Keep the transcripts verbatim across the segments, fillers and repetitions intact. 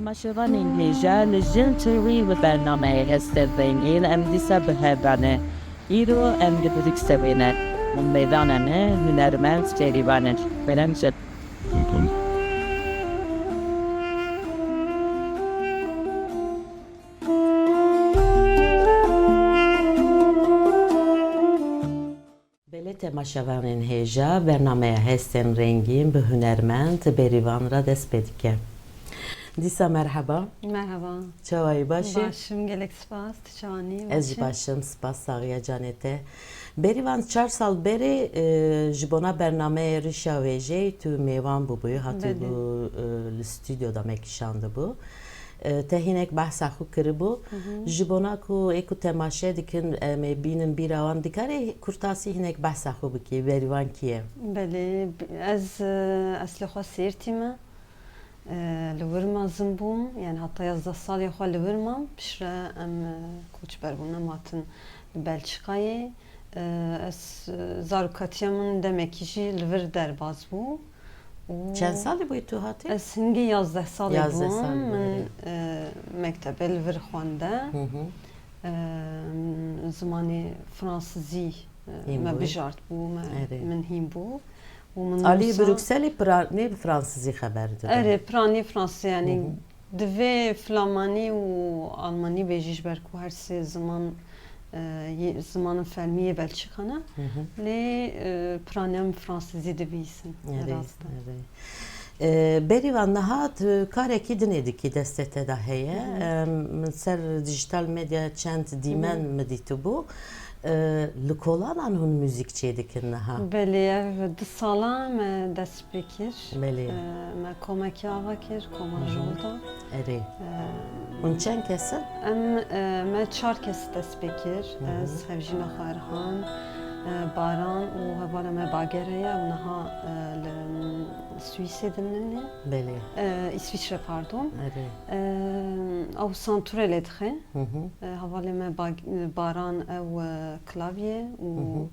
Aşevanên hêja li Jin T V bi bernameyê Hestên Rengîn em dîsa bi hev re ne. Îro em li Brukselê ne. Mêvana me hunermend Bêrîvan in. Kerem jin. Belê temaşevanên hêja, bernameya Hestên Rengîn bi hunermend Bêrîvan re dest pê dike. Dîsa merheba. Merheba. Çawa yî, baş î? Baş im, gelek spas. Tu çawa nî? Ez jî baş im, spas, saxiya canê te. Bêrîvan, çar sal berê, e, ji bona bernameyê Rîşa Wêjeyê tu mêvan bûbûyî, hatibû, e, li stûdyoda me kişandibû. E, te hinek behsa xwe kiribû. Ji bona ku ê ku temaşe dikin, em ê bînin bîra wan. Dikarî kurtasî hinek behsa xwe bikî, Bêrîvan kî ye? Belê, b-, ez, e, eslê xwe Sêrtî me. E, li wir mezin bûm, yani heta yazdeh salê xwe li wir mam. Piştre em, e, koçber bûn, em hatin li Belçikayê. E, ez, e, zarokatiya min demekî jî li vir derbas bû. Û Çend salî bûyî tu hatî? Ez hingî yazdeh salî Yazdeh bûm. Salî bûyî, Min, erê. e, mektebê li vir xwende. Hı hı. E, min zimanê fransizî, e, Hîn me bûyî. bijartbû, me, Erê. min hîn bû. Û min Alî wisa Brukselî pira-, nê bi fransizî xeber dide? Erê, piranî fransizî, yani Hı hı. Divê flamanî û almanî bêjî, ji ber ku her sê ziman, e, yê, zimanên fermî yê Belçîka ne. Hı hı. Lê, e, piraniya min fransizî dibihîsim. Erê, Rast e. erê. E, Bêrîvan, niha tu karekî dinê dikî, destê te de heye. Hı hı. Em, min ser dijital medya çend dîmen Hı hı. min dîtibû. E, li kolanan hûn muzîk çêdikin niha? Belê, ev du sala me dest pê kir. Belê. E, me komekî ava kir, koma Hı hı. Jolda. Erê. E, Hûn çend kes in? Em, e, me çar kes dest pê kir. Hı hı. Ez, hevjîna xwe Erhan, e, Baran û hevala me Bager heye. Ew niha, e, li Swîsê dimîne. Belê. E, Îsviçre, pardon. Erê. E, ew santûrê lê dixe. Hı hı. E, hevalê me Bag-, Baran ew, e, klavye û Hı hı.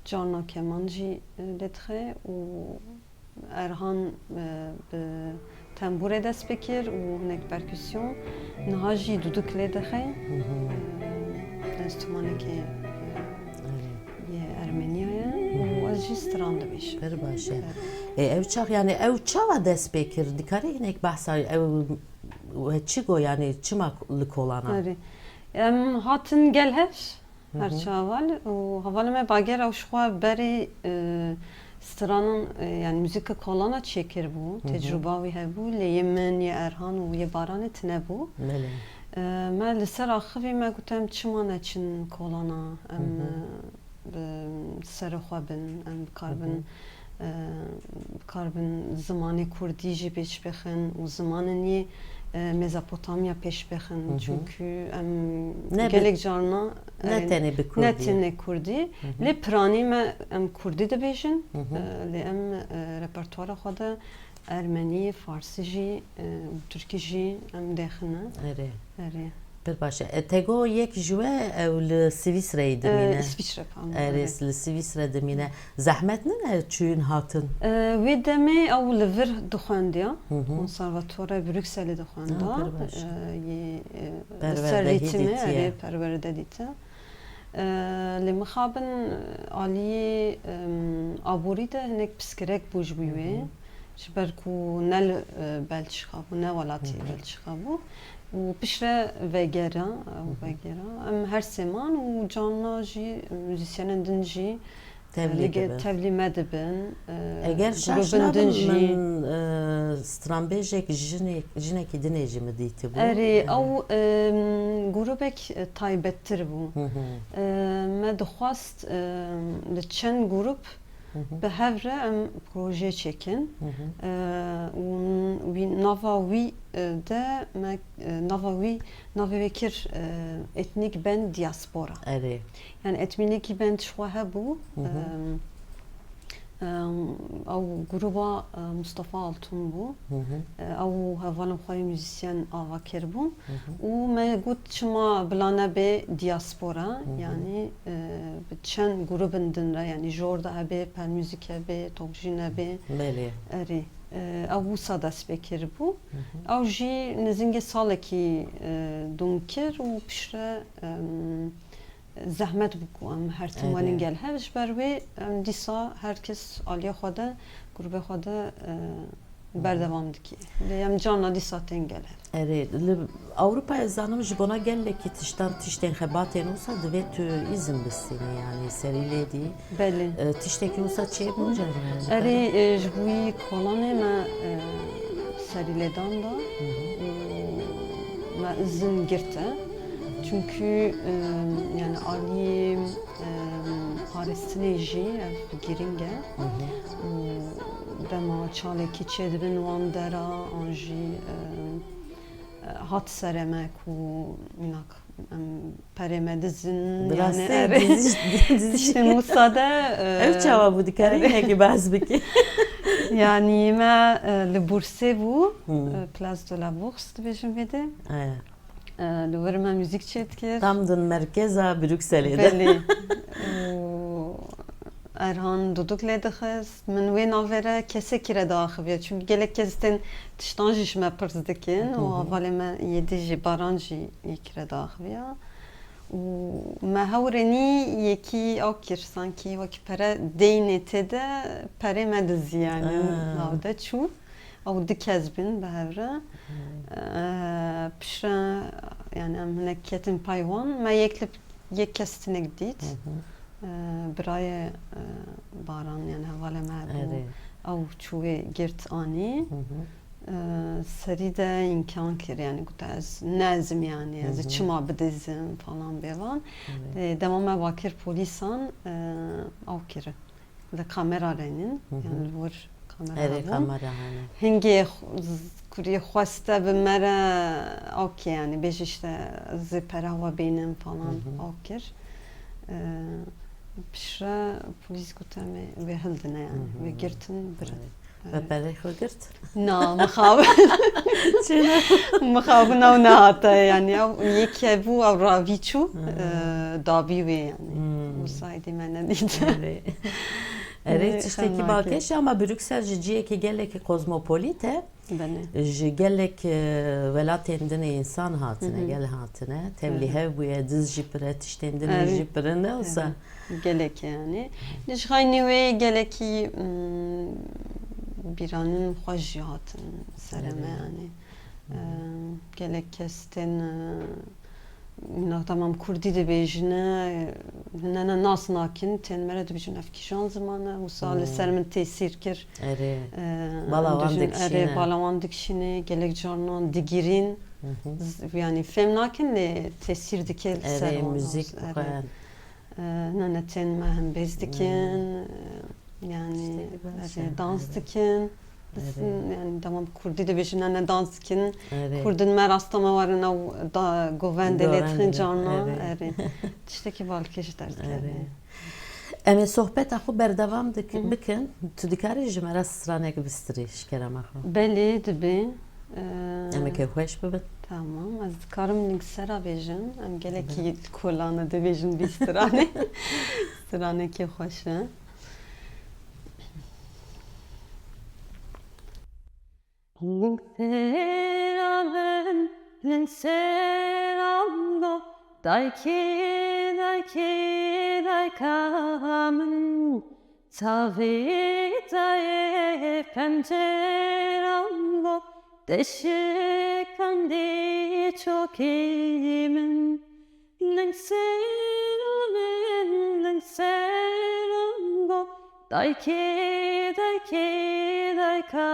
carna keman jî, e, lê dixe û Erhan, e, bi tembûrê dest pê kir û hinek perkûsyon. Niha jî dûdik lê dixe. Hı hı. E, enstrûmanekê, e, Erê. yê Ermeniya ye û Hı hı. ez jî stran dibêjim. Pir baş e. Evet. E, ew çax, yani ew çawa dest pê kir? Dikarî hinek behsa ew we çi got, yani çima li kolana? Erê. Em hatin gel hev. Hı hı. Her çawa û hevalê me Bager ew ji xwe berê, e, stranan, e, yani muzîka kolana çêkiribû, Hı hı. tecrûba wî hebû, lê yê min, yê Erhan û yê Baranê tine bû. Belê. E, me li ser axivî me got, em çima neçin kolana, em, Hı hı. e, bi serê xwe bin, em bikaribin, Hı hı. e, bikaribin zimanê kurdî jî pêş bixin û zimanên yê, e, Mezopotamya pêş bixin. Hı hı. Çunkî em Ne bi-, gelek carna, ne e, tenê bi ne kurdî. tenê kurdî, Hı hı. lê piranî me em kurdî dibêjin, Hı hı. e, lê em, e, repertuara xwe de ermenî, farsî jî, e, û tirkî jî em dêxine. Erê. Erê. Pir baş e. E, te got yek ji we ew li Swîsreyê E, dimîne. Îsviçre, pardon, Erê, erê. li Swîsre dimîne. Zehmet nine çûyîn hatin? E, wê demê ew li vir dixwendiya. Hı hı. Konservatuara Brukselê dixwenda. Ha, pir baş. E, yê, e, li ser Perwerdehî rîtmê, dîtiye. erê, perwerde dîte. E, lê mixabin aliyê, em, aborî de hinek pirsgirêk bû ji bo wê. Hı hı. Ji ber ku ne li, e, Belçika bû, ne welatê Hı hı. Belçika bû. Û piştre vegera, ew Hı hı. vegera. Em her sê man û carna jî muzîsyenên din jî, Tevlî e, lige-, dibin. tevlî me dibin. E, Eger şaş grûbin din nabim, jî. min, e, stranbêjek jinek, jinekî dinê jî min dîtibû. Erê, E, ew, em, grûbek, e, taybettir bû. Hı hı. E, me dixwast, e, li çend grûp Hı hı. Bi hev re em proje çêkin. Hı hı. E, û wî, nava wî, e, de me, e, nava wî, navê wê kir, e, Etnik Band Diaspora. Erê. Yani etminîkî band ji xwe hebû. Hı hı. Em, em, ew gruba, e, Mustafa Altun bû. Hı hı. E, ew û hevalên xwe yê muzîsyen ava kiribûn. Hı hı. Û me got, çima bila nebe diaspora, Hı hı. yani, e, bi çend grûbin din re, yani Jorda hebe, Permuzîk hebe, Tokjîn hebe. Belê. Erê. E, ew wisa dest pê kiribû. Ew jî nêzîkî salekî, e, dom kir û piştre, em, zehmet bû ku em her tim werin gel hev. Ji ber wê em dîsa her kes aliyê xwe de, grûbê xwe de, e, berdewam dike. Lê em carna dîsa tên gel hev. Erê, li Ewropayê zanim ji bona gelekî tiştan, tiştên xebatên wisa divê tu îzin bistînî, yanî serî lê dî. Belê. E, tiştekî wisa çêbû carna? Erê, e, ji bo wî kolanê me, e, serîlêdan da û me îzin girte. Çimkî, e, yanî aliyê, e, parastinê jî ev girîng e. Û dema çalekî çêdibin wan dera an jî, e, hat serê me ku mînak em perê me dizin, yanî erê, tiştên wisa de, e, ev çawa bû, dikarî hinekî behs bikî? Yanî me, e, li Bursê bû, e, Place de la Bourse dibêjin vê de. E, li wir me muzîk çêdikir. Tam di merkeza Brukselê de. Belê. Û Erhan duduk lê dixist. Min wê navê re kesekî re diaxiviya. Çimkî gelek kes tên tiştan jî ji me pirs dikin. Û hevalê me yê dî jî, Baran jî yekî re diaxiviya. Û me hewrênî yekî ew kir, sankî wekî pere deynê tê de, perê me dizî yanî nav de çû. Ew du kes bûn bi hev re. E, piştre, yanî em hinek ketin pay wan. Me yek li yek kes tinek dît. E, birayê, e, Baran, yanî hevalê me bû. Ew çû wê girt anî. E, serî de înkar kir, yanî gote ez ne ez im, yanî ez ê çima bidizim falan bêvan. Lê dema me va kir polîsan, e, ew kirin. Li kamera re nîn, yanî li wir kamera hebûn. Erê, kamera hene. Hingê xw-, z-, kurî xweste bi me re, okey, yanî bêje işte ez ê pera we bînim falan, ew kir. E, piştre polîs gote em ê wê hildine, yanî wê girtin birin. Erê. We perê xwe girt? Na, mixabin. Çêna? Mixabin ew nehate, yanî ew yek hebû, ew ravî çû, e, dabî wê, yanî. Wisa êdî me nedît. Erê. Erê, tiştekî balkêş e, ama Bruksel ji ciyekî gelekî kozmopolît e. Belê. Ji gelek, e, welatên din ê însan hatine, gel hatine. Tevlî hev bûye, diz jî pir e, tiştên din jî pir in, ne wisa? Gelek e yanî. Lê ji xeynî wê gelekî, mm, bîranîn xweş jî hatin serê me yanî. E, gelek kes tên, e, mînak tamam kurdî dibêjine, e, hine ne nas nakin, tên me re dibêjin ev kîjan ziman e, wisa li ser min tesîr kir. Erê. E, bala wan dibêjin, dikişîne. Erê, bala wan dikişîne, gelek carinan digirîn. Z-, yanî fêm nakin lê tesîr dike li ser wan. Erê, muzîk bi xwe. E, ne, ne tên me hembêz dikin, e, yanî, tiştekî baş e, e, dans dikin. Biz, yanî, tamam, kurdî dibêjin, ne, ne dans dikin. Kurdin me rasta me werin ew da govendê lê dixin carna. Erê. Tiştekî balkêş derdikeve. Em ê sohbeta xwe berdewam dik-, bikin. Tu dikarî ji me re stranek bistirî ji kerema xwe? Belê, dibe. Em ê kêfxweş bibin. Tamam, ez dikarim Lingsera bêjim. Em gelekî kolana dibêjin vî stranê. Stranekî xweş e. Lingsera min, lingsera min, daykê, daykê, dayka min. Çavê dayê penceran got, deşikandî çokî min. Ling sero min, ling sero min got, daykê, daykê, dayka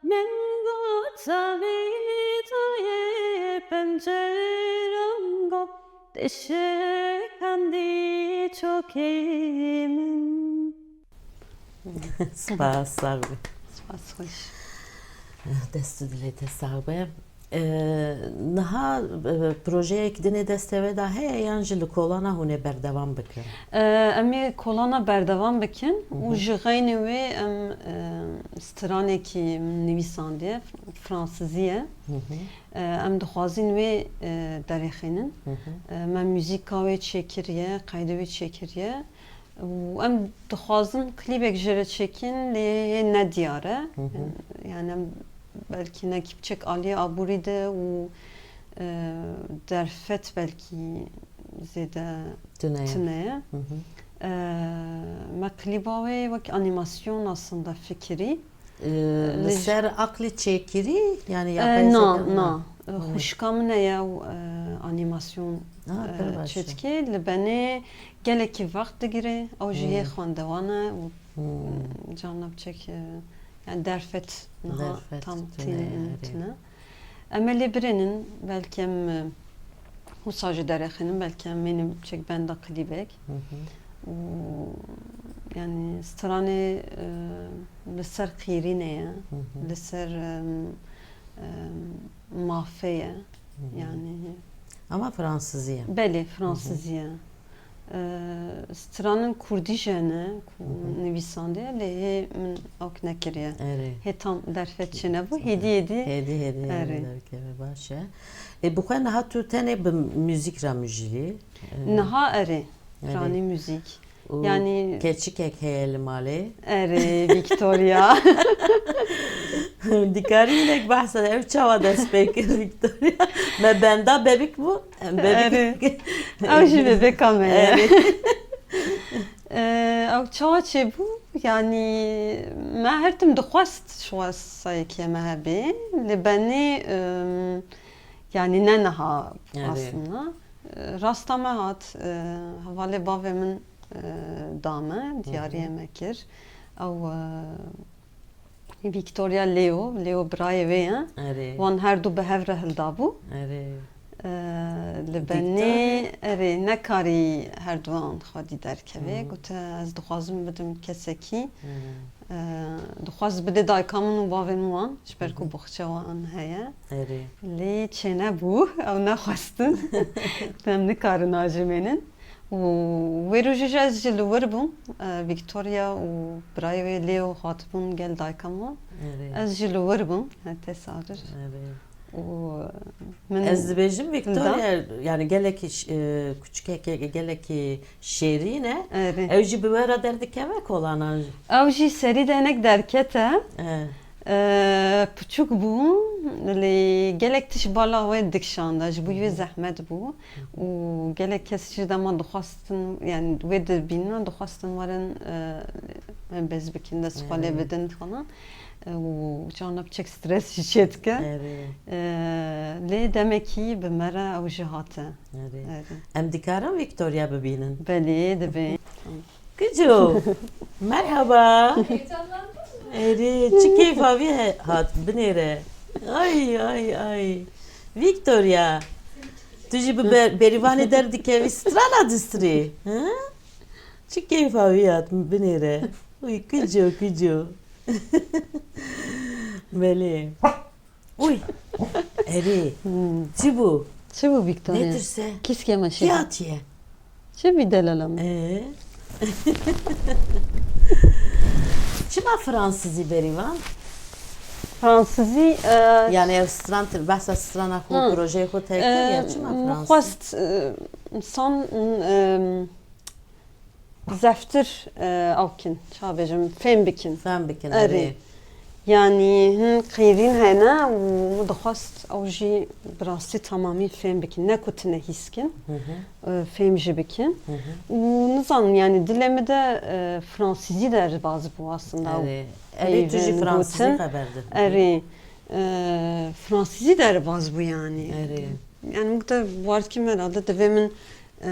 min got, çavê dayê penceran got, deşikandî çokî min. Spas, sax be. Spas, xweş. Dest û dilê te sax be. Ee, niha, e, projeyek din ê destê we de heye yan jî li kolana hûn ê berdewam bikin? Ee, em ê kolana berdewam bikin û ji xeynê wê em, e, stranekî min nivîsandiye, fransizî ye. Ee, em dixwazin wê, e, derêxînin. Ee, me muzîka wê çêkiriye, qeydê wê çêkiriye. Û em dixwazin klîbek jê re çêkin, lê hê ne diyar e. Hı hı. Yani em belkî ne kî biçek aliyê aborî de û, e, derfet belkî zêde Tune ye. Tune ye. Hı hı. E, me klîba wê wek anîmasyon aslında fikirî. Ee, li Li ser aqlê çêkirî, yani Ee, yapay na, zeka? Na. Na. Ee, Hmm. Xwişka min heye û, e, anîmasyon, Ha, e, pir baş e. Çêdike. Li benê gelekî wext digire. Ew jî yê Hmm. xwendewan e û, Hmm. e, carna biçek, e, yani derfet niha Derfet tam tune, tîn-, erê. Tune. Em ê lê birênin, belkî em, e, wisa jî derêxînin, belkî em ê biçek benda klîbek. Hı hı. Û, yani, stranê, e, li ser qîrînê ye, Hı hı. Li ser, em, em, mafê ye. Hı hı. Yani Ama fransizî ye. Belê, Hı hı. Fransizî ye. E, stranên kurdî jî hene ku Hı hı. Nivîsandiye, lê hê min awk nekiriye. Erê. Hê tam derfet çênebû, hêdî hêdî. Hêdî hêdî Erê. Derkeve, baş e. E, bi xwe niha tu tenê bi muzîk re mijîlî? E, Niha erê, erê. Ranî muzîk. Û Yani keçikek heye li malê? Erê, Victoria. Dikarî hinek behsa ev çawa dest pê kir Victoria? Me benda bebik bû. Em bebik Erê. Ew jî bebeka me ye. Erê. Ee, ew çawa çêbû? Yani me her tim dixwest şwasayekê me hebê. Li benê, em, yani ne niha Erê. Aslında. Ee, rasta me hat, e, hevalê bavê min, e, da me, Hı hı. Diyariyê me kir. Ew, e, Victoria Leo, Leo birayê wê ye. Erê. Wan her du bi hev re hildabû. Erê. Ee, li Victoria? Benê, erê, nekarî her duan xwedî derkeve. Hı. Gote, ez dixwazim bidim kesekî. Hı. Ee, dixwaz bide dayika min û bavê min wan, ji ber ku Hı hı. Boxçe wan heye. Erê. Lê çênebû, ew nexwestin. Em nikarin ajimênin. Û wê rojê jî ez jî li wir bûm. E, Victoria û birayê wê Leo hatibûn gel dayika min. Erê. Ez jî li wir bûm. He, tesaduf. Erê. Û min Ez dibêjim Victoria, yani gelekî ş-, e, kuçikeke, gelekî şêrîn e. Erê. Ew jî bi we re derdikeve kolanan jî? Ew jî serî de hinek derkete. E. Ee, piçûk bû, lê gelek tişt bala wê dikişanda, ji bo wê Hı hı. Zehmet bû. Hı hı. Û gelek kes jî dema dixwastin, yani wê dibînin, dixwastin werin, e, em bez bikin, dest xwe lê Hı. Bidin falan. E, û carna piçek stres jî çêdike. Erê. E, lê demekî bi me re ew jî hate. Erê. Erê. Em dikarin Victoria bibînin? Belê, dibê. Kico, merhaba. Heyecanlandın mı? Erê, çi keyfa vî he-, hat binêre. Ay, ay, ay. Victoria, tu jî bi ber-, berîvanê derdikevî strana dustirê. Hı? Çi keyfa vî hat binêre. Uy, kico, kico. Belê. Uy. Erê. Hmm. Çi bû? Çi bû Victoria? Netirse. Kîskê me Kî şêdî. Hatiye? Çi bî delala me? Ee? Çima Fransizî berîvan? Fransizî, e, Yani ev stran, behsa strana xwe, Hı. Projeyê xwe te kir ya, E, çima min Fransizî? Xwest, e, insan, e, zeftir, e, ew kin, ça bêjim, fêm bikin. Fêm bikin, Erê. Erê. Yani hin qîrîn hene û min dixwest ew jî bi rastî temamî fêm bikin. Ne ku tine hîs kin, Hı hı. e, fêm jî bikin. Hı hı. Û nizanim, yani dilê min de, e, fransîzî derbaz bû aslında. Erê. Erê, tu jî Peyvên fransîzî gotin. Xeber didî. Erê. E, fransîzî derbaz bû yani. Erê. Yani min gote, wartkî herhalde divê min, e,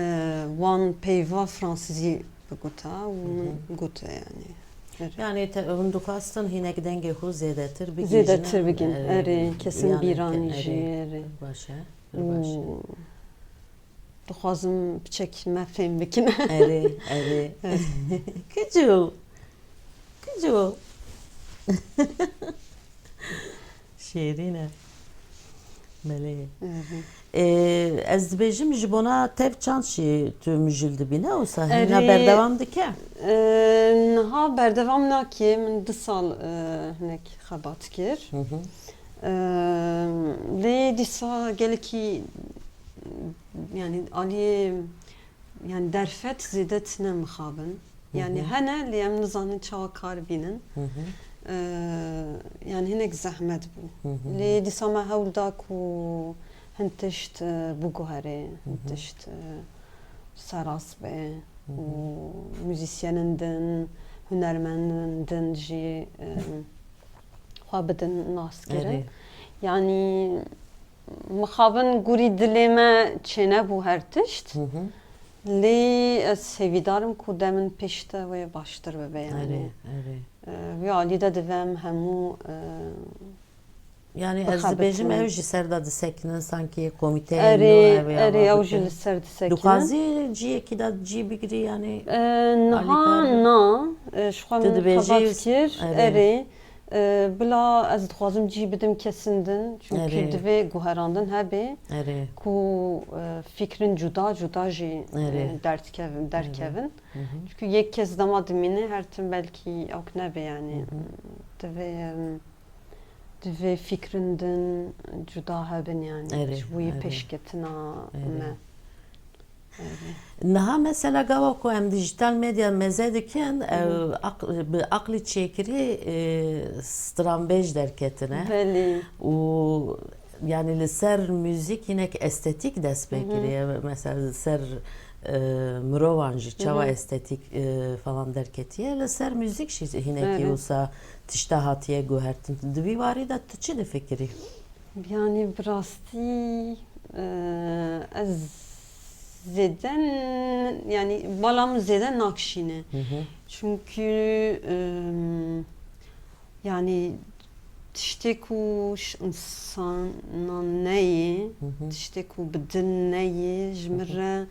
wan peyva fransîzî bigota û min Hı hı. Gote yani. Erê. Yani te, hûn dixwastin hinek dengê xwe zêdetir bigihîjin. Zêdetir bigin, Erê, erê, kesin yani bîranî ke-, jî, erê. Erê. Baş e, pir baş e. Û dixwazim piçek me fêm bikin. Erê, erê. Erê. Kico. Kico. Şêrîn e. Belê. Hı hı. Ee, ez dibêjim ji bona tev çand jî tu mijûl dibî, ne wisa? Hîna Erê, berdewam dike? E, niha berdewam nake. Min du sal, e, hinek xebat kir. Hı hı. E, lê dîsa gelekî, yani aliyê, yani derfet zêde tine mixabin. Yanî hene, lê em nizanin çawa kar bînin. Ee, yanî hinek zehmet bû. Lê dîsa me hewl da ku hin tişt, e, biguherê, hin tişt, e, serast be û muzîsyenên din, hunermendên din jî, e, xwe bidin naskirin. Erê. Yanî mixabin gurî dilê me çênebû her tişt. Lê ez hêvîdar im ku demên pêş de wê baştir bibe yanî. Erê, erê. E, vî alî de divê em hemû, e, Yanî ez bixebitin. Dibêjim ew ji ser de disekinin, sankî komîteyên Erê, nû ev ê erê, ava ew jî bikin. Li ser disekinin. Dixwazî ciyekî de cî bigirî yanî? E, niha alîkar na, e, ji xwe Tu min dibêjî xebat kir. Erê. Erê. E, bila ez dixwazim cî bidim kesên din, çünkü Erê. Divê guherandin hebe Erê. Ku, e, fikrin cuda cuda jî, Erê. E, derdkevin, Erê. Derkevin. Çünkü yek kes dema dimîne her tim belkî ewk nebe yani. Divê, em, divê fikrin din cuda hebin yani. Erê, Ji bo yê erê. Pêşketina Erê. Me. Niha mesela gava ku em dijital medya meze dikin, ew aq-, bi aqlî çêkirî, e, stranbêj derketine. Belê. Û yani li ser muzîk hinek estetîk dest pê kiriye. Mesela li ser, e, mirovan jî çawa estetîk, e, falan derketiye. Li ser muzîk jî hinekî Erê. Wisa tişta hatiye guhertin. Di vî warî de tu çi difikirî? Yani bi rastî, e, ez zêde n-, yani bala min zêde nakişîne. Çünkü, e, yani tiştê ku ji insana neyê, tiştê ku bi din neyê, ji min re,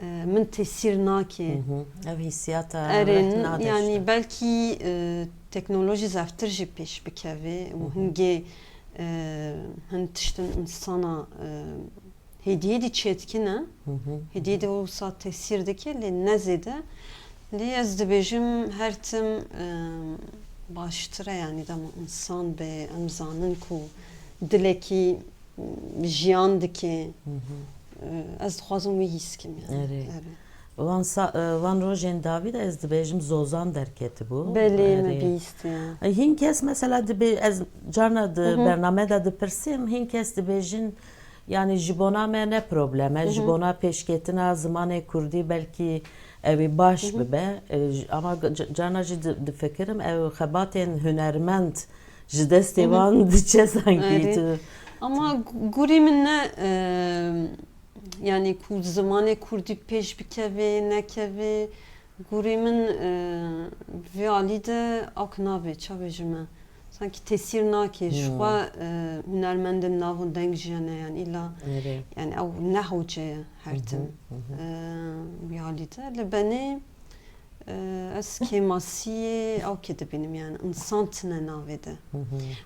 e, min tesîr nake. Ev hissiyata Erê, retina yani deşte. Belkî, e, teknolojî zeftir jî pêş bikeve û hingê, e, hin tiştin insana, e, hêdî hêdî çêdikine, hêdî hêdî wisa tesîr dike, lê ne zêde. Lê ez dibêjim her tim, e, baştir e, yani dema insan be, em zanin ku dilekî jiyan dike. E, ez dixwazim wî hîs kim yani. Erê. Erê. Van sa-, e, van rojên dawî de ez dibêjim zozan derketibû. Belê, me Erê. Bihîstiye. E, hin kes mesela dibê-, ez carna di bername de dipirsim, hin kes dibêjin, yani ji bona me ne problem e, ji bona pêşketina zimanê kurdî belkî ew ê baş bibe. E, j-, ama g-, c-, carna jî di-, difikirim ew xebatên hunermend ji destê van diçe sankî Erê. Tu. Ama gu-, gurî min ne, e, yani ku zimanê kurdî pêş bikeve, nekeve, gurî min, e, vî alî de ak nabe, ça bêjime. Sankî tesîr nake, ji xwe, e, hunermendên nav û deng jî hene, yani îlla, Erê. Yani ew ne hewce ye her tim. E, vî alî de. Li benê, e, ez kêmasiyê ew kê dibînim, yani insan tine navê de.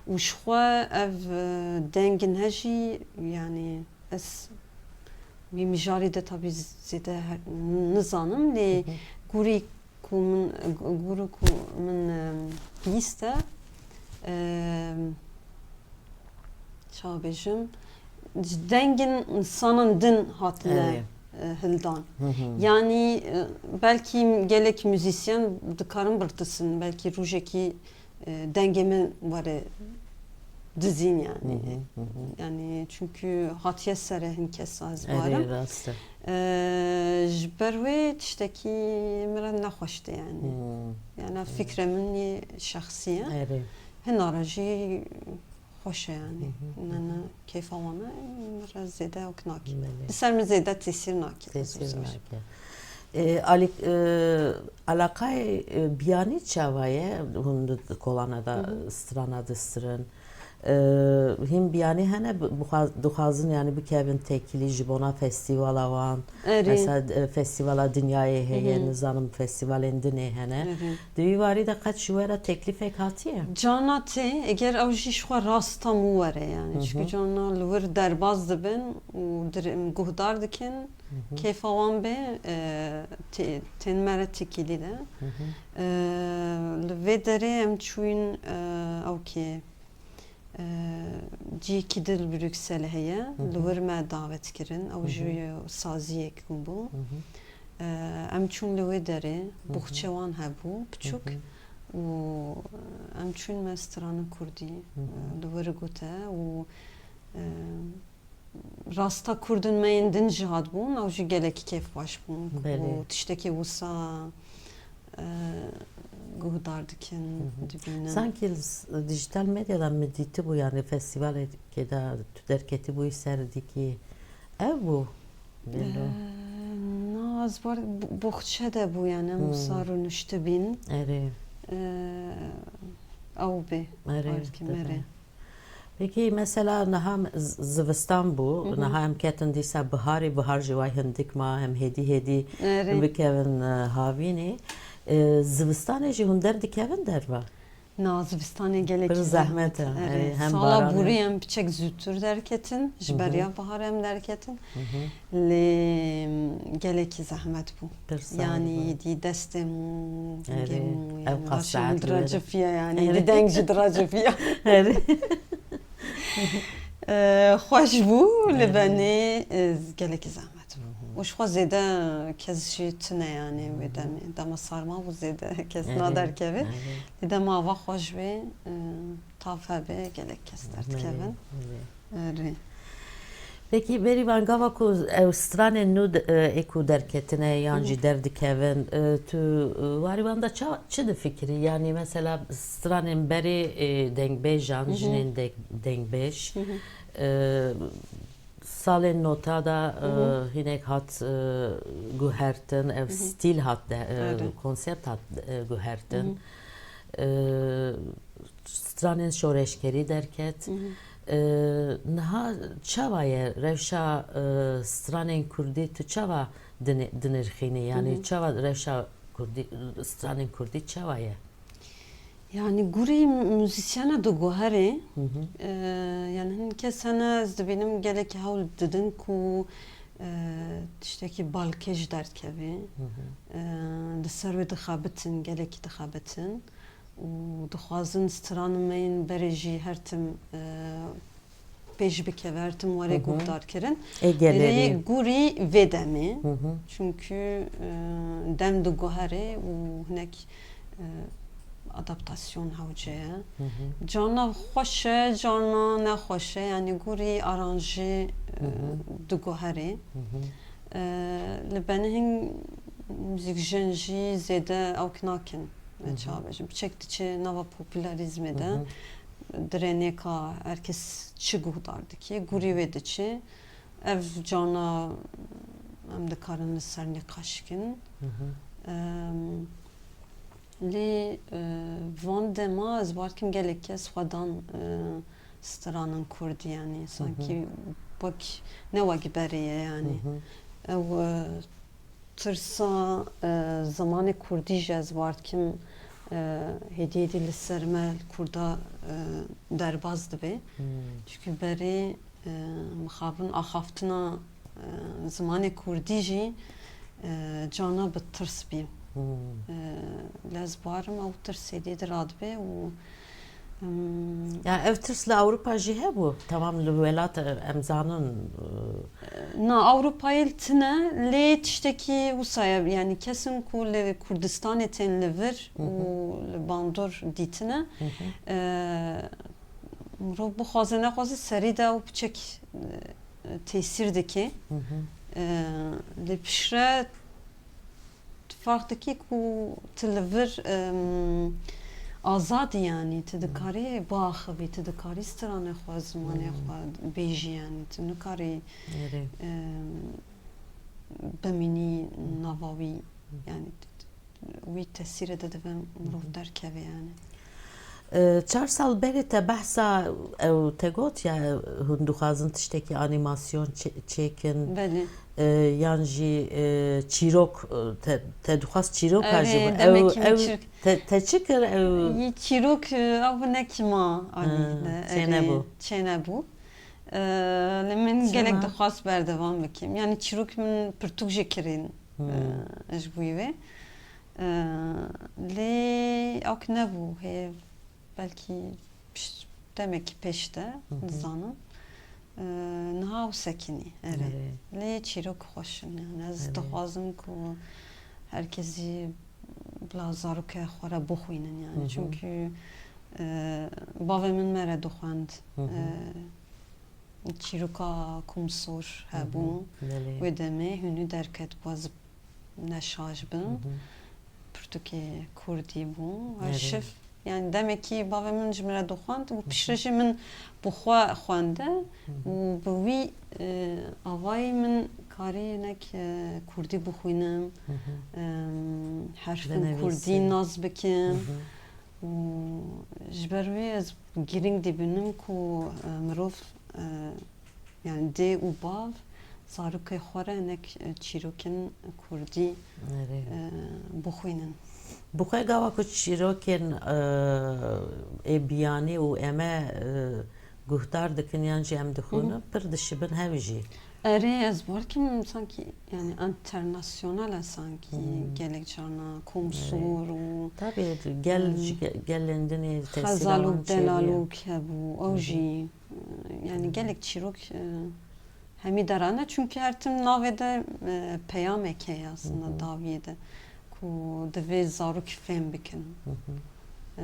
Û ji xwe ev, e, dengin he jî, yani ez wî mijarî de tabî zêde he-, nizanim, lê gurî ku min, gu-, gurî ku min, e, bihîst e, e, ça bêjim, ji dengin insanan din hatine, Erê. E, hildan. Yanî, e, belkî gelek muzîsyen dikarin birtisin, belkî rojekî, e, dengê min were dizîn yani. Yani çünkü hatiye sere hin kesa ez Erê, barim. Rast e. E, ji ber wê tiştekî min re nexweş tê yani. Yani fikre min yê şexsî ye. Erê. Hina re jî xweş e yani. Ne, ne, keyfa wan e, min re zêde ewk nake. Belê. Li ser min zêde tesîr nake. Tesîr nake. E, alî-, e, alaqayê, e, biyanî çawa ye? Hûn di kolana de strana distirin. E, hîn biyanî hene bi-, bixwa-, dixwazin yani bikevin têkilî ji bona festîvala wan. Erê. Mesela, e, festîvala dinyayê heye, nizanim festîvalên dinê hene. Erê. Di wî warî de qet ji we re teklîfek hatiye? Carna tê, eger ew jî ji xwe rast tam û were yani. Çünkü carna li wir derbaz dibin û dir-, guhdar dikin. Kêfa wan bê, e, tê-, tên me re têkilî de. E, li vê derê em çûyîn, e, ew kê, e, cihekî di li Brukselê heye. Li wir me davet kirin. Ew jî saziyek bû. E, em Em çûn li wê derê, boxçe wan hebû, piçûk, û em çûn me strana kurdî, e, li wir gote û, e, rasta kurdin me yên din jî hatbûn, ew jî gelekî kêfxweş bûn. Belê. Û tiştekî wisa, e, guhdar dikin, dibînin. Sankî li s-, dijital medyada min dîtibû, yanî festîvalekê de tu derketibûyî ser dîkî. Ev bû? Gelo? Ee, na, ez bar, bo-, boxçe de bû, yani, em wisa rûniştibîn. Erê. Ee, ew bê. Erê, belkî tabii. Erê. Peki, mesela niha z-, zivistan bû, niha em ketin dîsa biharê, bihar jî way hindik ma, em hêdî hêdî bikevin, e, havînê. E, zivistanê jî hûn derdikevin derve? Na, zivistanê gelekî zehmet e. Erê, hem sala borî em piçek zûtir derketin, ji beriya biharê em derketin. Lê gelekî zehmet bû. Yanî dî destê min û hingê min û, yanî, laşê min diracifiya, yanî dî deng jî diracifiya. Erê. E, xweş bû, li benê, e, gelekî zehmet bû. Û ji xwe zêde kes jî tune, yanî, wê demê. Dema sarma bû, zêde kes naderkeve. Lê dema ava xweş bê, e, tav hebe, gelek kes derdikevin. Erê. Pekî, Bêrîvan, gava ku ew stranên nû di-, e, ê ku derketine yan jî derdikevin, e, tu, e, warî wan de ça-, çi difikirî? Yanî, mesela, stranên berê, e, dengbêjan, jinên deng-, dengbêj, e, salên nota de, e, hinek hat, e, guhertin, ev stîl hat de, e, konsept hat, e, guhertin. E, stranên şoreşgerî derket. E, niha çawa ye rewşa, e, stranên kurdî, tu çawa dini-, dinirxînî? Yanî çawa rewşa kurdî, stranên kurdî çawa ye? Yanî gurî muzîsyana diguherê, e, yanî hin kes hene, ez dibînim gelekî hewl didin ku, e, tiştekî balkêş derdikeve. E, li ser wê dixebitin, gelekî dixebitin. Û dixwazin stranên me yên berê jî her tim, e, pêş bikeve, her tim were guhdarkirin. Ê gelêrî. Lê gurî vê demê. Çunkî, e, dem diguherê û hinek, e, adaptasyon hewce ye. Carna xweş e, carna nexweş e. Yanî gurî aranjê, e, diguherê. E, li benê hin muzîkjin jî zêde ewk nakin. Me çawa bêjim, piçek diçe nava popülerîzmê de, dirê nêka her kes çi guhdar dike, gurî wê diçe. Ev carna em dikarin li ser nîqaş kin. Em, lê, e, van dema ez bar kim gelek kes xwe dan, e, stranan kurdî, yanî sankî wek, ne wek berê ye, yanî. Ew, e, Tirsa, e, zimanê kurdî jî ez bar dikim, e, hêdî hêdî li ser me, li kurda, e, derbas dibe. Çunkî berê, e, mixabin axaftina, e, zimanê kurdî jî, e, carna bi tirs bî. E, lê ez barim ew tirs hêdî hêdî radibe û Hmm. Ya ev tirs li Ewropa jî hebû. Tamam, li welat, e, em zanin, e, Na, Ewropayê li tine, lê tiştekî wisa ye, yanî kesin ku li Kurdistanê tên li vir û li bandor dîtine, e, mirov bixwaze nexwaze serî de ew piçek, e, tesîr dike. E, lê piştre Tu ferq dikî ku tu li vir, em, azad î, yanî tu dikarî biaxivî, tu dikarî stranê xwe, zimanê xwe bêjî, yanî tu nikarî, Erê. em, bimînî nava wî, yanî t-, t-, wî tesîrê de dibe mirov derkeve, yanî. E, çar sal berê te behsa, ew te got ya, hûn dixwazin tiştekî anîmasyon çê-, çêkin. Belê. E, yan jî, e, çîrok, e, te, te dixwast çîroka Erê, jî bi. Ew, demekî min ew çîrok te, te çi kir? Ew Yî çîrok, e, ew hinekî ma alî Hmm, de, çênebû. Erê, çênebû. E, lê min Çima? gelek dixwast berdewam bikim. Yanî çîrok min pirtûk jî kirîn, Hmm. e, ji bo wî. E, lê ew ki nebû, hê belkî piş-, demekî pêş de, Hı hı. nizanim. E, niha ew sekinî, erê. Erê. Lê çîrok xweş in, yani ez Erê. dixwazim ku Her kesî bila zarokê xwe re bixwînin yani. Hı hı. Çünkü, e, bavê min me re dixwend. Hı hı. E, çîroka Kumsor Hı hı. hebû. Belê. Wê demê hûnî derket baz neşaj bin. Hı hı. Pirtûkê kurdî bû. Erê. Şif, yani demekî bavê min ji min re dixwend û Hı hı. piştre jî min bi xwe xwende Hı hı. û bi wî, e, avayî min karî hinek, e, kurdî bixwînim, Hı hı. em, herfên Binivîsim. kurdî nas bikim. Hı hı. Û ji ber wê ez girîng dibînim ku, e, mirov, e, yani dê û bav zarokê xwe re hinek, e, çîrokên kurdî, Erê. e, bixwînin. Bi xwe gava ku çîrokên, e, ê biyanî û em e, e, guhdar dikin yan jî em dixwînin, Hı hı. pir dişibin hev jî. Erê, ez bawer dikim sankî, yani, enternasyonal e sankî Hmm. gelek carna, Komsor û Tabii, gel, Hmm. ji ge-, gelên din ê tesîra Xezal û wan çêbûye. Delalok hebû, ew Hı hı. jî, yani, Hı hı. gelek çîrok, e, hemî derane, çünkü her tim navê de, e, peyamek heye aslında Hı hı. dawiyê de, ku divê zarok fêm bikin. Hı hı. E,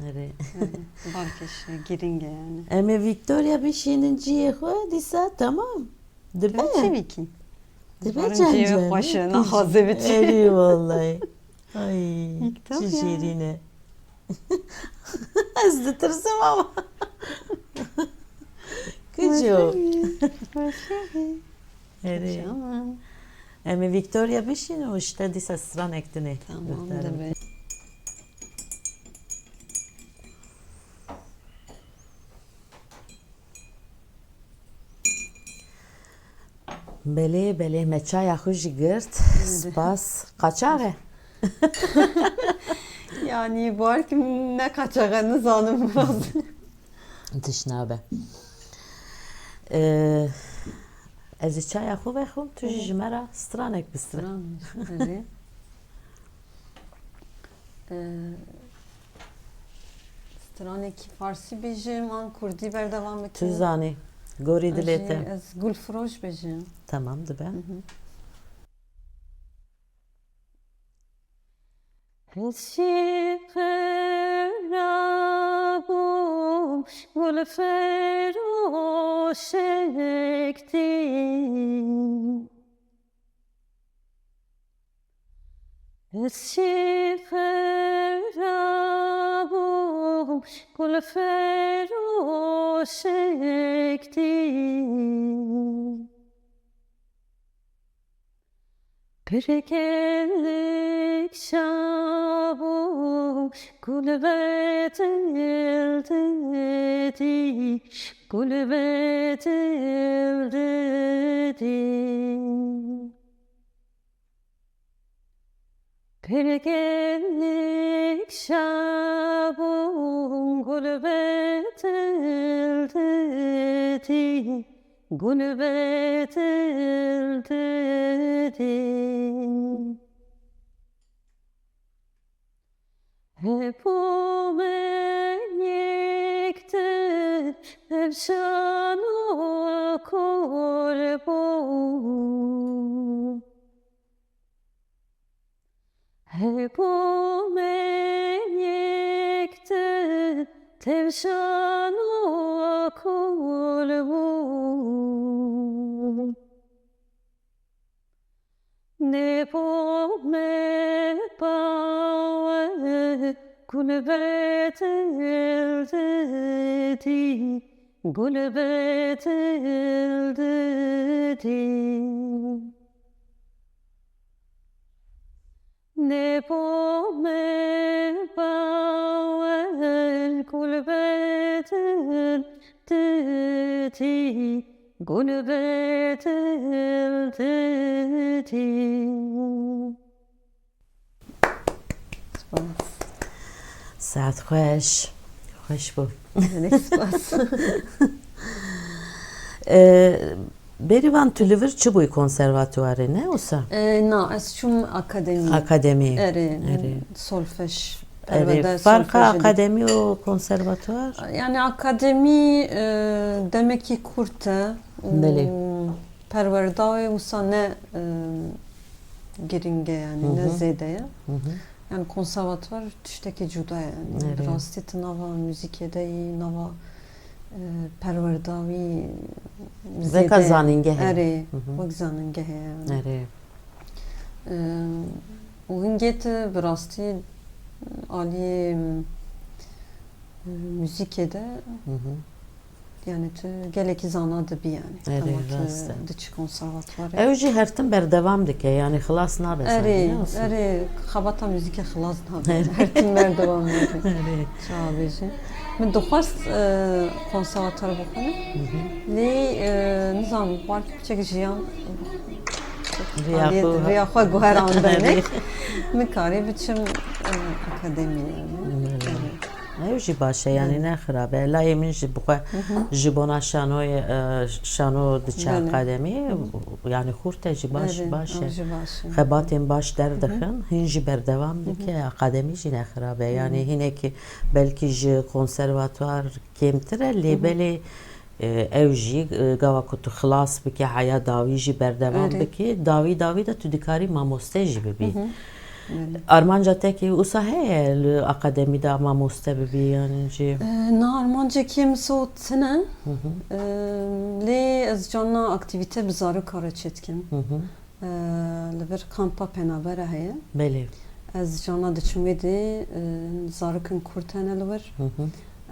Erê. Erê, balkêş girîng e yani. Em ê Victoria bişînin cihê xwe, dîsa temam. Dibe. Dibe çi bikî? Dibe Barin cihê cancan. xweş e, naxwaze biçî. Erê wallahî. Ay, Yekta çi ya. şêrîn e. Ez ditirsim ama. Kuco. Erê. Tamam. Em ê Victoria bişînin û ji te dîsa stranek dinê. Tamam, Victoria. dibe. Belê, belê, me çaya xwe jî girt. Belê. Spas. Qaçax e? Yani, bawer kim ne qaçax e, nizanim biraz. Tiş nabe. Ee, ez ê çaya xwe vexwim, tu jî Hı hı. ji me re stranek bistire. Stranek, erê. Ee, stranekî farsî bêjim, an kurdî berdewam bikim? Tu zanî, gorî Ez dilê jî te. ez Gulfiroş bêjim. Tamam, dibe. Hı hı. Ez jî qewra bûm, gulfiroşek dî. Ez jî qewra bûm, gulfiroşek dî. Pir gelek şa bûm, gulbet el didî, gulbet el didî. Pir gelek şa bûm, gulbet el didî, gulbet el didî. Hep o me yektir tevşan û kol bû. Hep o me yektir tevşan û kol bû. Nêbo me bawer, gulbet el didî, gulbet el didî. Nêbo me bawer, gulbet el didî, gulbet el didî. Spas. Saet xweş. Xweş bû. Gelek spas. Ee, Bêrîvan, tu li vir çi bûyî, konservatuarê, ne wisa? Ee, na, ez çûm akademî. Akademî. Erê, Erê. solfej, Erê, perwerde farqa solfejê de. akademî û konservatuar? Yani akademî, e, demekî kurt e û Belê. perwerda wê wisa ne, e, giring e, yanî ne zêde ye. Hı hı. Yani konservatuvar tiştekî cuda ye. Yani bi rastî tu nava muzîkê de yî, nava, e, perwerda wî zêde ye. Weka zanîngehê. Erê, wek zanîngehê ye yani. Erê. E, û hingê tu bi rastî aliyê, e, muzîkê de Yani tu gelekî zana dibî yani. Erê, rast e. Dema tu diçî konservatuvarê. Ew jî her tim berdewam dike, yani xilas nabe. Erê, erê, xebata muzîkê xilas nabe. Her tim berdewam dike. Erê. Çawa bêjî? Min dixwest, e, konservatuvar bixwînim. Lê, e, nizam, bar piçek jiyan riya xwe guherandine. Min karî biçim, e, akademiyê yani. Erê. Ew jî baş e, yanî ne xirab e. Layê min jî bixwe ji bona şanoyê, e, şano diçe akademiyê, yanî xurt e jî baş, baş e. Xebatên baş derdixin, hîn jî berdewam dike, akademî jî ne xirab e. Yanî hinekî belkî ji konservatuar kêmtir e, lê belê, e, ew jî, e, gava ku tu xilas bike, heya dawî jî berdewam bike, dawî dawî de tu dikarî mamoste jî bibî. Armanca te kî wisa heye li akademî de mamoste bibî, yanî jî? E, na armancekî min so tine. Hı hı. E, lê ez carna aktîvîte bi zaroka re çêdikim. Hı hı. E, li vir kampa Penabera heye. Belê. Ez carna diçim wê dê, e, zarokên kurd hene li wir. Hı hı.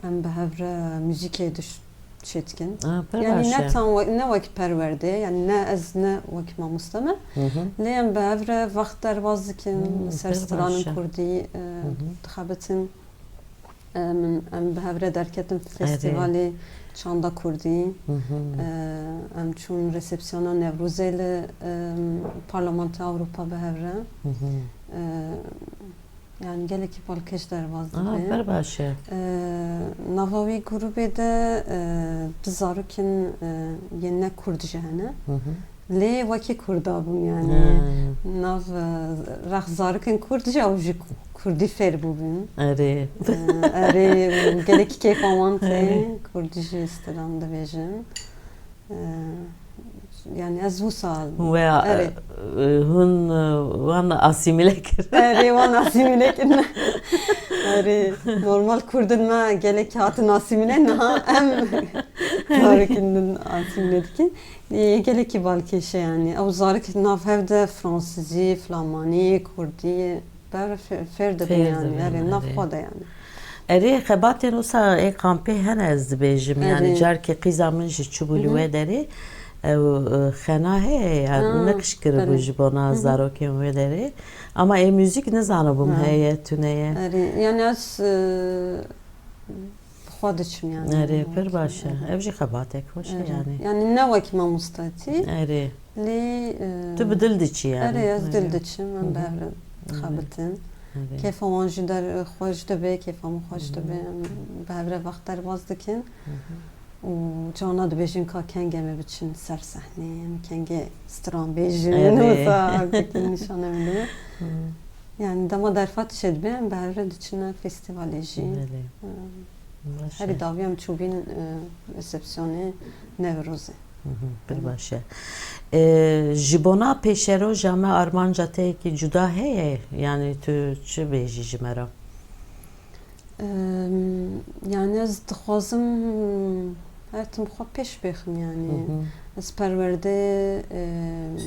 Em bi hev re muzîkê diş-, çêdikin. A, pir baş e. Yanî ne tam we-, ne wek perwerdê, yanî ne ez ne wek mamoste me. Hı hı. Lê em bi hev re wext derbas dikin, li ser stranên kurdî, e, dixebitin. E, min, em bi hev re derketin festîvalê çanda kurdî. Hı hı. E, em çûn resepsiyona Newrozê li, e, Parlamentoya Ewropa bi hev re. Hı hı. E, Yani gelekî balkêş derbas dibe. Pir baş e. E, nava wî grûbê de, e, du zarokên, e, yên ne kurd jî hene. Hı hı. Lê wekî kurda bûn yani. Ha. Nav, e, rex zarokên kurd jî ew jî kurdî fêr bûbûn. Erê. E, erê, gelekî kêfa wan tê. Erê. Kurdî jî stran dibêjin. E, yani ez wisa... Hûn wê, erê, e, hûn, e, wan asîmîle kirin. Erê, wan asîmîle kirin. Erê, normal kurdin me gelek hatin asîmîle, niha em zarokên din asîmîle dikin. E, gelekî balkêş e yani. Ew zarok nav hev de fransizî, flamanî, kurdî, Bere fe-, fêr dibin yani, erê, nav xwe de yani. Erê, xebatên wisa ê kampê hene, ez dibêjim, yani, erê, carkê qîza min jî çûbû li wê derê, ew, e, xena heye ya, ha, neqş kiribû, belê, ji bona, hı hı, zarokên wê derê. Ama ê muzîk nizanibûm, ha, heye, tune ye. Erê, yani ez, e, Bi xwe diçim yani. Erê, pir baş e. Erê. Ev jî xebatek xweş e, erê, yani. Yani ne wek mamostetî. Erê. Lê, e, tu bi dil diçî yani. Erê, ez dil, erê, diçim, em, hı hı, bi hev re, erê, dixebitin. Erê. Kêfa wan jî der, xweş dibe, kêfa min xweş dibe. Hı hı. Em bi hev re wext derbas dikin. Hı hı. Û cana dibêjin ka kengê me biçin ser sehneyê, em kengê stran bêjin. Erê. Wisa aktivîtî nîşane min dibe. Hı. Yani dema derfet çêdibe, em bi hev re diçine festîvalê jî. Belê. Em, baş e. Herî dawî em çûbîn, e, resepsiyonê Newrozê. Hı hı, pir baş e. E, ji bona pêşeroja me armanca te yekî cuda heye? Yani tu çi bêjî ji me re? Em, yani ez dixwazim her tim xwe pêş bêxim yani. Hı hı. Ez perwerde, em,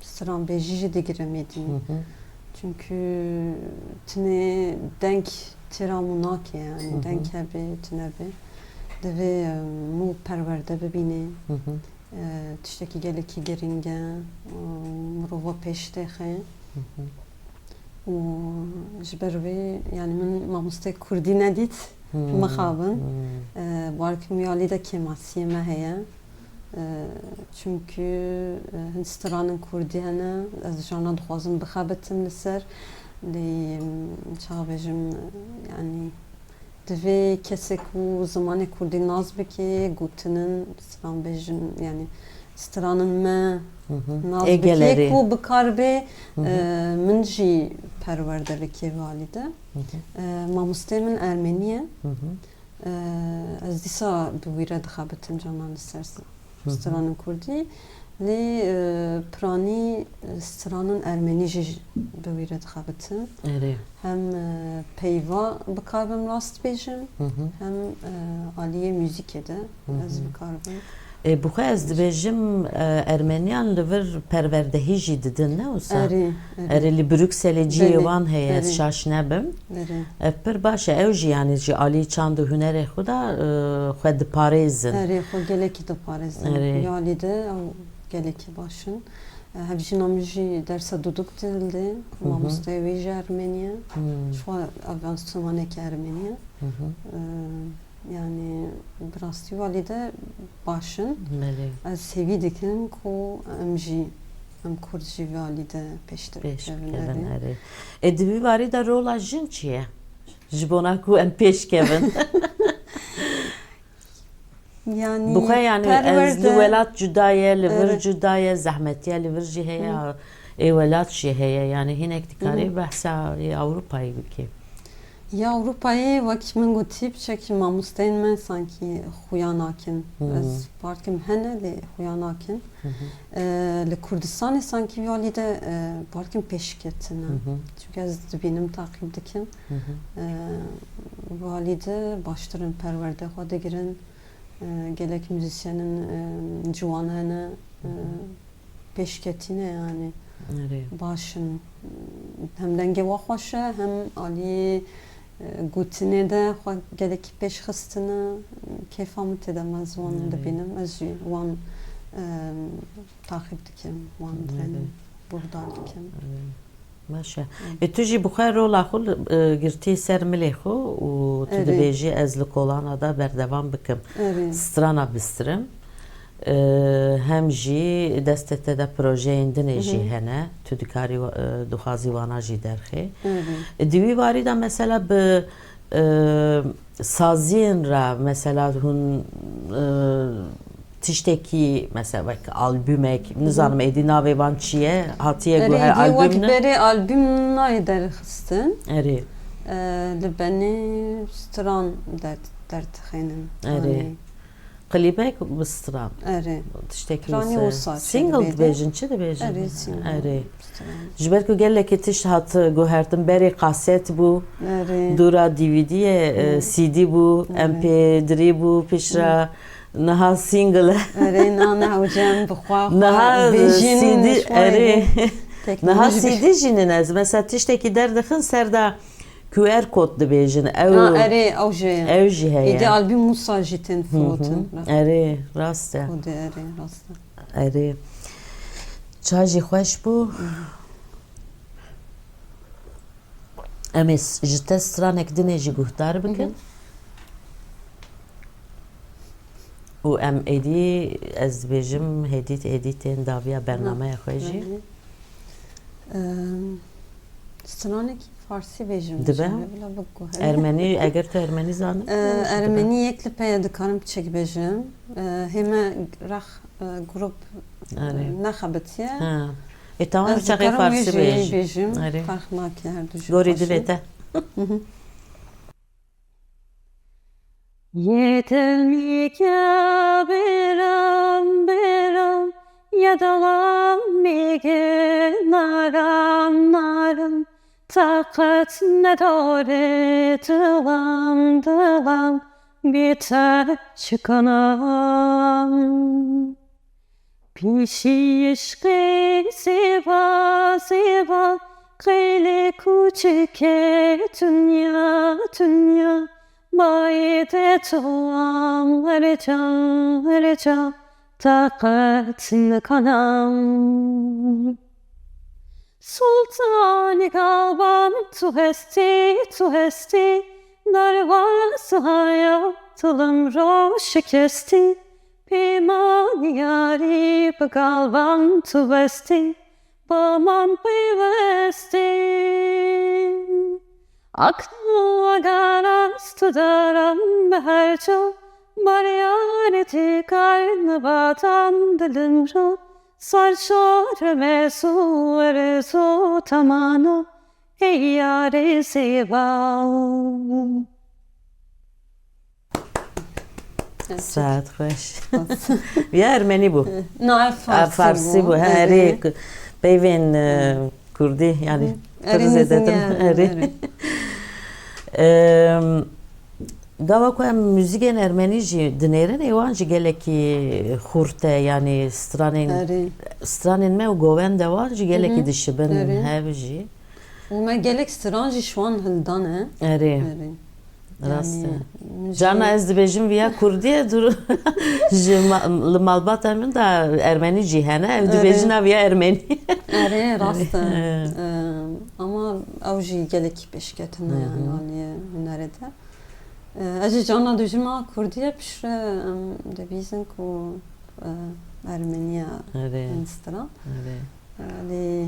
stranbêjî jî digirim êdî. Hı hı. Çünkü tinê deng têra mû nake yani. Hı hı. Deng hebe, tune be. Divê, em, mû perwerde bibîne. Hı hı. E, tiştekî gelekî giring e, e, mirova pêş têxe. Hı hı. Û ji ber wê, yani min mamosteyê kurdî nedît, hı, mixabin. Hı. E, bawerkim wî alî de kêmasiyê me heye. E, çünkü, e, hin stranên kurdî hene, ez jana dixwazim bixebitim li ser. Lê, em, çawa bêjim, e, yani, Divê kesê ku zimanê kurdî nas bike, gotinin, stranbêjin, yani stranên me, hı hı, nas bike, ê gelerê, ku bikaribe, hı hı, e, min jî perwerde bike vê alî de. Hı hı. E, mamosteyê min ermenî ye. Hı hı. E, ez dîsa bi wî re dixebitim canan li ser s-, hı hı, stranên kurdî. Lê, e, piranî, e, stranan ermenî jî bi wî re dixebitin. Erê. Hem, e, peyva bi kar bim rast bêjim, Hı hı. hem, e, aliyê muzîkê de Hı hı. ez bi kar bim. E, bi xwe ez dibêjim, e, ermeniyan li vir perwerdehî jî didin, ne wisa? Erê, erê. Erê, li Brukselê cihê Belê, wan heye, ez erê. şaş nebim. Erê. Ev pir baş e. Ew jî, yanî ji alî çand û hunerê xwe de, e, xwe diparêzin. Erê, xwe gelekî diparêzin. Erê. Vî alî de ew gelekî baş in. E, hevjîna min jî dersa duduk dildê, hı. Mamosteyê wê jî ermenî ye. Hmm. Ji xwe ev enstrûmanekî ermenî ye. Hı hı. E, yanî bi rastî vî alî de baş in. Belê. Ez hêvî dikim ku em jî, em kurd jî vî alî de pêştir Pêş bikevin, bikevin, erê. erê. E, di vî warî de rola jin çi ye? Ji bona ku em pêş kevin. Yanî Bi xwe, yanî, ez li perwerde- welat cuda ye, li vir Evet. cuda ye, zehmetiya li vir jî heye, ê welat jî heye. Yanî hinek dikarî behsa ê Ewropayê bikî. Ya Ewropayê, wekî min gotî, piçekî mamosteyên me sankî xuya nakin. Hı. Ez parkim hene lê xuya nakin. Hı hı. E, li Kurdistanê sankî vî alî de, e, parkim pêşketin e. Hı hı. Çünkü ez dibînim, taqîb dikim. Hı hı. E, vî alî de baştir in perwerde xwe digirin. E, gelek muzîsyenên, e, ciwan hene, e, pêşketî ne, yanî Erê. baş in. Hem dengê we xweş e, hem alî, e, gotinê de xwe gelekî pêş xistine. Kêfa min tê de, me ez wan Erê. dibînim, ez jî wan, e, taqîb dikim, wan Erê. direnim, guhdar dikim. Erê. Baş e. E, tu jî bi xwe rola xwe, e, girtî ser milê xwe û tu Erê. dibêjî ez li kolana de berdewam bikim. Erê. Strana bistirim. E, hem jî destê te de projeyên dinê jî Hı hı. hene. Tu dikarî, e, dixwazî wana jî derxê. Erê. E, di wî warî de mesela bi, e, saziyên re mesela hûn, e, tiştekî mesela wek albûmek, nizanim êdî navê wan çi ye, hatiye Erê, guher êdî wek albûm ne? Berê albûm nayê derxistin. Erê. E, li benê stran der-, derdixînin. Erê. Yanî, Klîbek bi stran. Erê. Tiştekî Piranî wisa. wisa Single çêdibêje. dibêjin, çi dibêjin? Erê, single. Erê. Stran. Ji ber ku gelekî tişt hat guhertin, berê kaset bû, Erê. dûra D V D ye, e, Hı. C D bû, Hı. M P three bû, piştre niha single. Erê, na, na, hocam, bi xwe, xwe Niha bêjin, C D, ji xwe erê. êdî teknoloji Niha bir- C D jî nîne, ez mesela tiştekî derdixin ser de Q R kod dibêjin. Ew, Ha, erê, ew jî heye. ew jî heye. Êdî albûm wisa jî tên Hı hı. firotin. Erê, rast e. Xwedê, erê, rast e. Erê. Ça jî xweş bû. Em ê s-, ji te stranek dinê jî guhdar bikin. Û em êdî, ez dibêjim, hêdî, hêdî tên daviya bernameya xwe jî. Em, stranekî farsî bêjim. Dibe. Bêjim, bila biguhere. Ermenî, eger tu ermenî zanî, E, ermenî yek li peye dikarim piçek bêjim. E, hê me rex, e, grup, e, Erê. nexebitiye. Ha. E, tamam, Ez çaxê dikarim wê farsî jî bêjî. bêjim. Erê. Ferq nake, her du jî Gorî xweş in. Divê te. Yeter mi ki beram beram, ya dalam mi ki naram naram, taqat nedare dilam dilam, biter çıkanam. Pişî îşqê zêba zêba, qêlê kûçikê dinya dinya, bayê de toam her ca her ca, taqet nikanan. Sultanê galvan tu hestî, tu hestî, darva sihaya dilim ro şikestî. Pêman yarî bi galvan tu bestî, ba man peywestî. Akna garas tu daram bi her ço, baryarê têkar nibatan dilim ro, sar şor me su erzo tamano, hey yarê zêba. Saet xweş. Ya ermenî bû. Na, ev farsî bû. He, erê, peyvên, e, kurdî, yani, pir zêdetir. Erê. Em, gava ku em muzîkên ermenî jî dinêrin, ê wan jî gelekî xurt e, yani stranên, stranên me û govenda wan jî gelekî dişibin hev jî. Û me gelek stran jî ji wan hildane. Erê. Rast e. Carna ez dibêjim viya kurdî ye, dur. Ji ma-, li malbata min de ermenî jî hene. Ev dibêjin a viya ermenî. Erê, rast e. Em, ama ew jî gelekî pêşketin e, yani, aliyê hunerê de. E, ez jî carna dibêjim a kurdî ye, piştre em dibîzin ku, e, ermenî ye, stran. Erê. Lê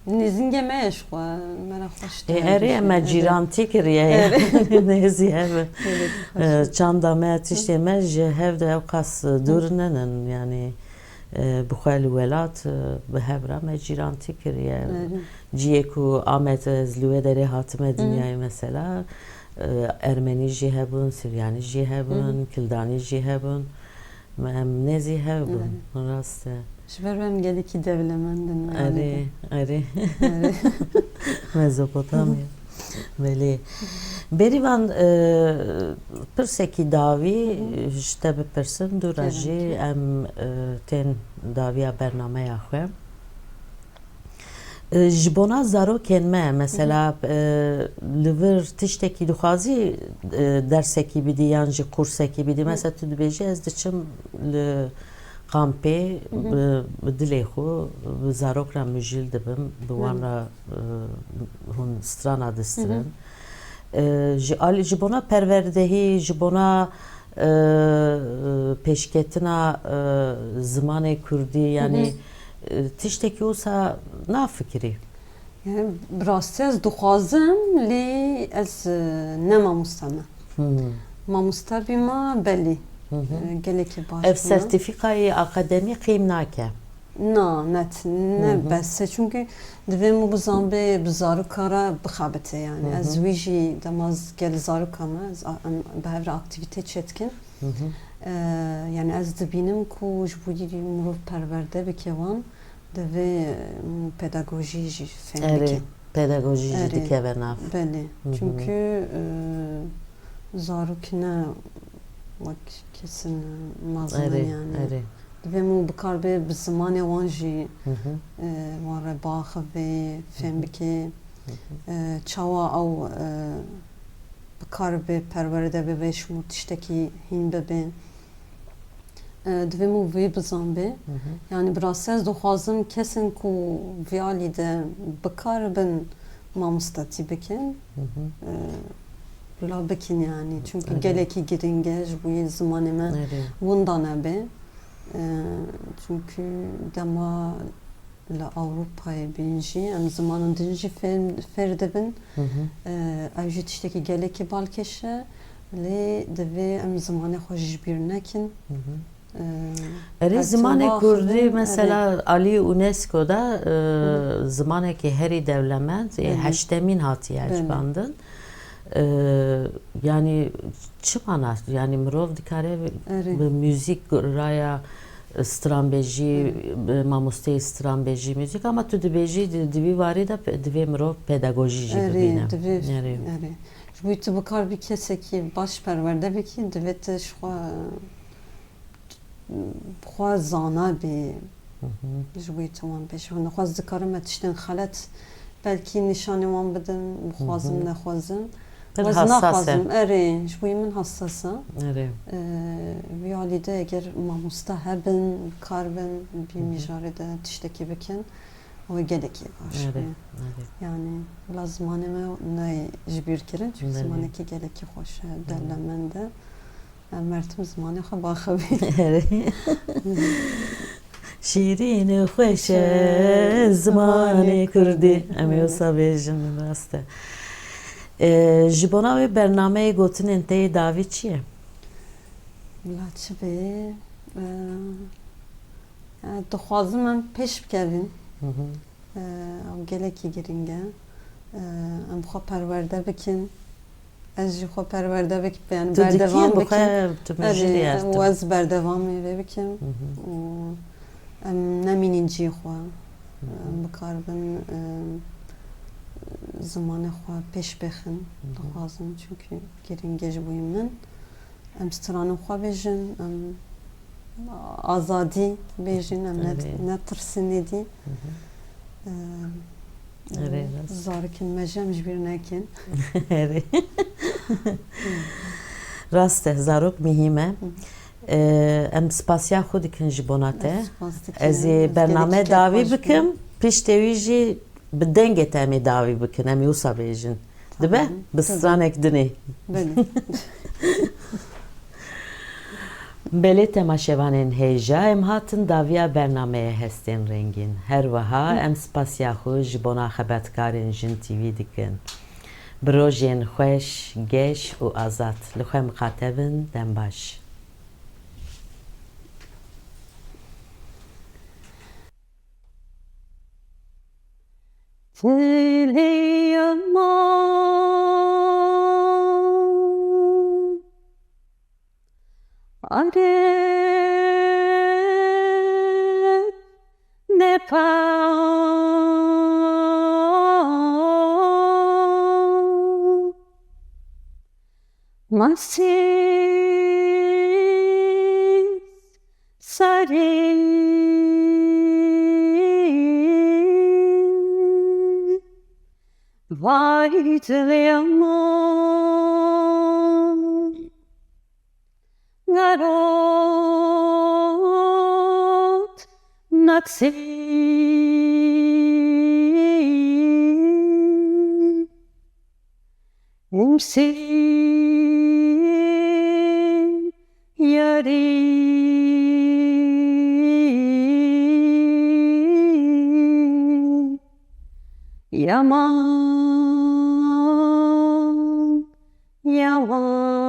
nêzîngê me ye ji xwe, me re xweş dihevîjin. Erê, me cîrantî kiriye. Nêzî hev in. Çanda me, tiştê me ji hev de ew qas dûr ninin, yani, e, bi xwe li welat, e, bi hev re me cîrantî kiriye. Ciyê ku Amed, ez li wê derê hatime dinyayê mesela, e, ermenî jî hebûn, siryanî jî hebûn, kildanî jî hebûn. Em nêzî hev bûn, rast e. Ji ber em gelekî dewlemend in. Erê, erê. Mezopotamya. Belê. Bêrîvan, e, pirsekî dawî ji te bipirsim, dû re jî em, e, tên dawiya bernameya xwe. E, ji bona zarokên me, mesela, e, li vir tiştekî dixwazî, e, dersekî bidî yan jî kursekî bidî? Mesela tu dibêjî, ez diçim li kampê, bi, bi dilê xwe, bi zarok re mijîl dibim, bi wan re, e, hûn strana distirin. E, ji alî, ji bona perwerdehî, ji bona, e, pêşketina, e, zimanê kurdî, yanî, e, tiştekî wisa nafikirî? Yani, bi rastî ez dixwazim, lê ez, e, ne mamoste me. Mamoste bîma belê, e, gelekî baş bûna. Ev sertîfîkayê akademî qîm nake? Na, net, ne bes e. Çunkî divê min bizanbê bi zaroka re bixebite, yani. Ez wî jî dema ez gel zaroka me, ez a-, em bi hev re aktîvîte çêdikin. E, yani ez dibînim ku ji bo wî mirov perwerde bike wan, divê, em, pedagojî jî fêm bike. Erê, pedagojî jî dikeve nav. Belê. Çunkî, e, zarok ne wek kesin mezin in, yani. Divê min bikar bê bi zimanê wan jî, e, wan re biaxivê, fêm bike. E, çawa ew, e, bikar bê perwerde bibe, ji bo tiştekî hîn bibe. E, divê min vê bizanbê. Yani bi rastî ez dixwazim kesên ku vî alî de bikaribin mamostetî bikin. E, bila bikin yani. Çunkî gelekî giring e ji bo yê zimanê me winda nebe. E, çunkî dema li Ewropayê bên jî em zimanan din jî fêr, fêr dibin. E, ew jî tiştekî gelekî balkêş e. Lê divê em zimanê xwe ji bîr nekin. E, Erê, zimanê kurdî mesela alî UNESCO de, e, zimanekî herî dewlemend, ê heştemîn hatiye ecibandin. E, yani çi mana? Yani mirov dikare bi muzîk raya stranbêjî, bi mamosteyê stranbêjî, muzîk, ama tu dibêjî di, di vî warî de pe-, divê mirov pedagojî jî bibîne. Erê, divê, erê. Ji bo tu bikaribî kesekî baş perwerde bikî, divê tu ji xwe, xwe zana bî. Ji bo tu wan pêş. Nexwaz dikarim me tiştên xelet belkî nîşanê wan bidim, bixwazim, nexwazim. Pir hassas e. Ez naxwazim, erê, ji bo min hassas e. Erê. E, vî alî de eger mamoste hebin, kar bin, vî mijarê de tiştekî bikin, ew ê gelekî baş be. Erê, erê. Yani, bila zimanê me neyê ji bîr kirin, çünkü zimanekî gelekî xweş e, dewlemend e. Em mertim zimanê xwe baxivî. Erê. Şîrîn û xweş e zimanê kurdî. Em ê wisa bêjin, rast e. E, ji bona wê bernameyê gotinên te yê dawî çi ye? Bila çi bê? E, e, dixwazim em pêş bikevin. E, ew gelekî giring e. E, em xwe perwerde bikin. Ez jî xwe perwerde bikim, yani Tu dikî berdevam bi bikim. xwe tu Erê, mejî em, yardim. wez berdevamê vê bikim Mhm. û em nemînîn cî xwe. Em bikaribin, em, zimanê xwe pêş bêxin, dixwazin, çünkü girîng e ji bo min. Em stranên xwe bêjin, em azadî bêjin, em ne, Erê. netirsin êdî. Em, Erê, û rast. Zarokên me jî em ji bîr nekin. Erê. Rast e, zarok muhîm e. Ee, em spasiya xwe dikin ji bona te. Ez spas dikim. Ez ê bername dawî bikim, piştê wî jî bi dengê te em ê dawî bikin, em ê wisa bêjin. Dibe? Tamam. Bi stranek dinê. Belê. Belê temaşevanên hêja, em hatin dawiya bernameyê Hestên Rengîn. Her wiha em spasiya xwe ji bona xebatkarên Jin T V dikin. Bi rojên xweş, geş û azad. Li xwe miqate bin, dem baş. Tilê ma are nepa. Masî sarî vay dilê min. Ngarot naksî Nûsî yarî yaman, yaman.